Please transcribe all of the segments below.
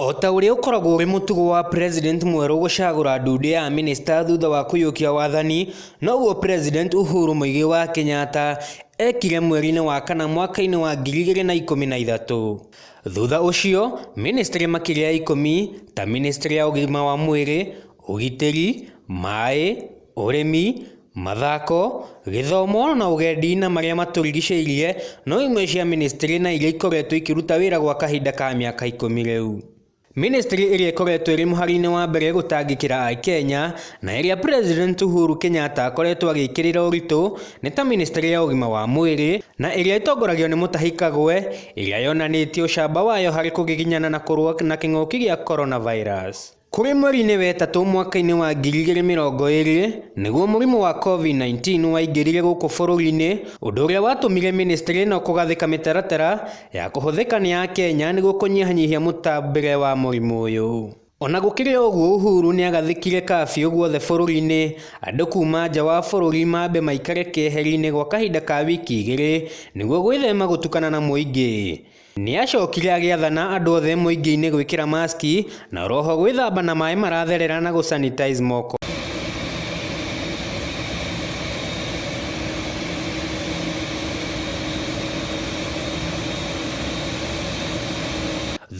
O ta ũrĩa ũkoragwo ũrĩ mũtugo wa President mwerũ gũcagũra ndundu ya amĩnĩsta thutha wa kũiyũkia wathani, noguo President Uhuru Muigai wa Kenyatta ekire mweri-inĩ wa kana mwaka-inĩ wa 2013. Thutha ũcio, mĩnĩstrĩ makĩria ya 10 ta mĩnĩstrĩ ya ũgima wa mwĩrĩ, ũgitĩri, maĩ, ũrĩmi, mathako, gĩthomo na ũgendi na marĩa matũrigicĩirie no imwe cia mĩnĩstrĩ na iria ikoretwo ikĩruta wĩra gwa kahinda ka mĩaka 10 rĩu. Mĩnĩstrĩ ĩrĩa ĩkoretwo ĩrĩ mũhari-inĩ wa mbere gũtangĩkĩra Akenya na ĩrĩa President Uhuru Kenyatta akoretwo agĩkĩrĩra ũritũ nĩ ta mĩnĩstrĩ ya ũgima wa mwĩrĩ na ĩrĩa ĩtongoragio nĩ Mutahi Kagwe ĩrĩa yonanĩtie ũcamba wayo harĩ kũgiginyana na kũrũa na kĩng'ũki gĩa coronavirus. Kũrĩ mweri-inĩ wa ĩtatũ mwaka-inĩ wa 2020 nĩguo mũrimũ wa Covid-19 waingĩrire gũkũ bũrũri-inĩ, ũndũ ũrĩa watũmire mĩnĩstrĩ ĩno kũgathĩka mĩtaratara ya kũhũthĩka nĩ Akenya nĩguo kũnyihanyihia mũtambĩre wa mũrimũ ũyũ. Ona gũkĩrĩ ũguo Uhuru nĩagathĩkire kabiũ guothe bũrũri-inĩ, andũ kuma nja wa bũrũri mambe maikare keheri-inĩ gwa kahinda ka wiki 2 nĩguo gwĩthema gũtukana na mũingĩ. Nĩacokire agĩathana andũ othe mũingĩ-inĩ gwĩkĩra maski na oroho gwĩthamba na maĩ maratherera na gũsanitize moko.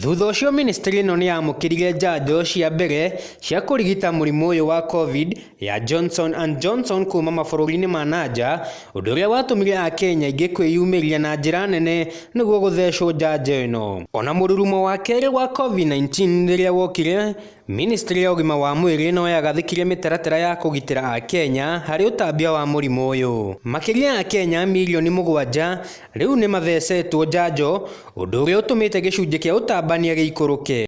Thutha ũcio mĩnĩstrĩ ĩno nĩyamũkĩrire njanjo cia mbere cia kũrigita mũrimũ ũyũ wa Covid ya Johnson and Johnson kuma mabũrũri-inĩ ma na nja, ũndũ ũrĩa watũmire Akenya aingĩ kwĩyumĩria na njĩra nene nĩguo gũthecwo njanjo ĩno. Ona mũrurumo wa kerĩ wa Covid-19 rĩrĩa wokire, mĩnĩstrĩ ya ũgima wa mwĩrĩ no yagathĩkire mĩtaratara ya kũgitĩra Akenya harĩ ũtambia wa mũrimũ ũyũ. Makĩria ya Akenya mirioni 7 rĩu nĩ mathecetwo njanjo, ũndũ ũrĩa ũtũmĩte gĩcunjĩ kĩa ũtambania gĩikũrũke.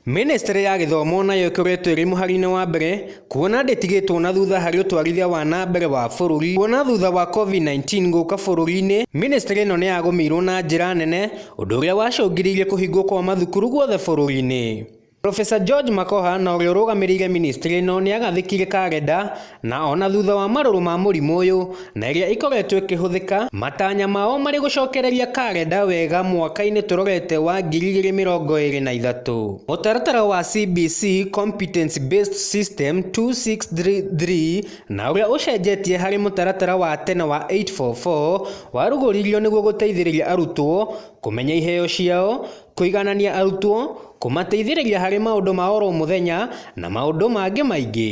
Mĩnĩstrĩ ya gĩthomo nayo ĩkoretwo ĩrĩ mũhari-inĩ wa mbere kuona ndĩtigĩtwo na thutha harĩ ũtwarithia wa na mbere wa bũrũri kuona thutha wa Covid-19 gũka bũrũri-inĩ mĩnĩstrĩ ĩno nĩyagũmĩirwo na njĩra nene ũndũ ũrĩa wacũngĩrĩirie kũhingwo kwa mathukuru guothe bũrũri-inĩ. Professor George Makoha na ũrĩa ũrũgamĩrĩire mĩnĩstrĩ ĩno nĩagathĩkire karenda na ona thutha wa marũrũ ma mũrimũ ũyũ na ĩrĩa ĩkoretwo ĩkĩhũthĩka matanya mao marĩ gũcokereria karenda wega mwaka-inĩ tũrorete wa 2023. Mũtaratara wa CBC Competence Based System 2633 na ũrĩa ũcenjetie harĩ mũtaratara wa tene wa 844 warugũririo nĩguo gũteithĩrĩria arutwo kũmenya iheo ciao, kũiganania arutwo, kũmateithĩrĩria harĩ maũndũ ma oro mũthenya na maũndũ mangĩ maingĩ.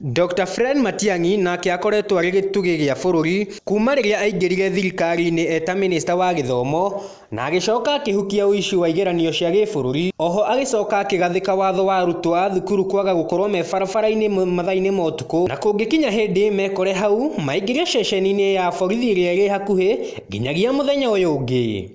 Dr. Fred Matiang'i nake akoretwo arĩ gĩtugĩ gĩa bũrũri kuma rĩrĩa aingĩrire thirikari-inĩ eta mĩnĩsta wa gĩthomo na agĩcoka akĩhukia ũici wa igeranio cia gĩbũrũri oho agĩcoka akĩgathĩka watho wa arutwo a thukuru kwaga gũkorwo me barabara-inĩ mathaa-inĩ ma ũtukũ na kũngĩkinya hĩndĩ mekore hau maingĩrio ceceni-inĩ ya borithi ĩrĩa ĩrĩ hakuhĩ nginyagia mũthenya ũyũ ũngĩ.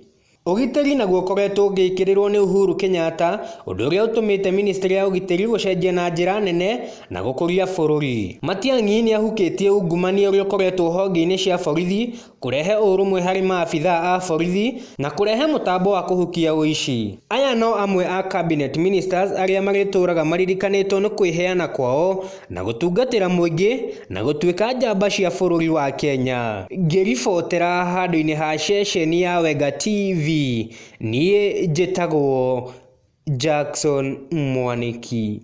Ũgitĩri naguo ũkoretwo ũgĩkĩrĩrwo nĩ Uhuru Kenyatta, ũndũ ũrĩa ũtũmĩte mĩnĩstrĩ ya ũgitĩri gũcenjia na njĩra nene na gũkũria bũrũri. Matiang'i nĩahukĩtie ungumania ũrĩa ũkoretwo honge-inĩ cia borithi, kũrehe ũrũmwe harĩ maabithaa a borithi na kũrehe mũtambo wa kũhukia ũici. Aya no amwe a cabinet ministers arĩa marĩtũraga maririkanĩtwo nĩ kwĩheana kwao na gũtungatĩra mũingĩ na gũtuĩka njamba cia bũrũri wa Kenya. Ngĩribotera handũ-inĩ ha ceceni ya Wenga TV, niĩ njĩtagwo Jackson Mwanĩki.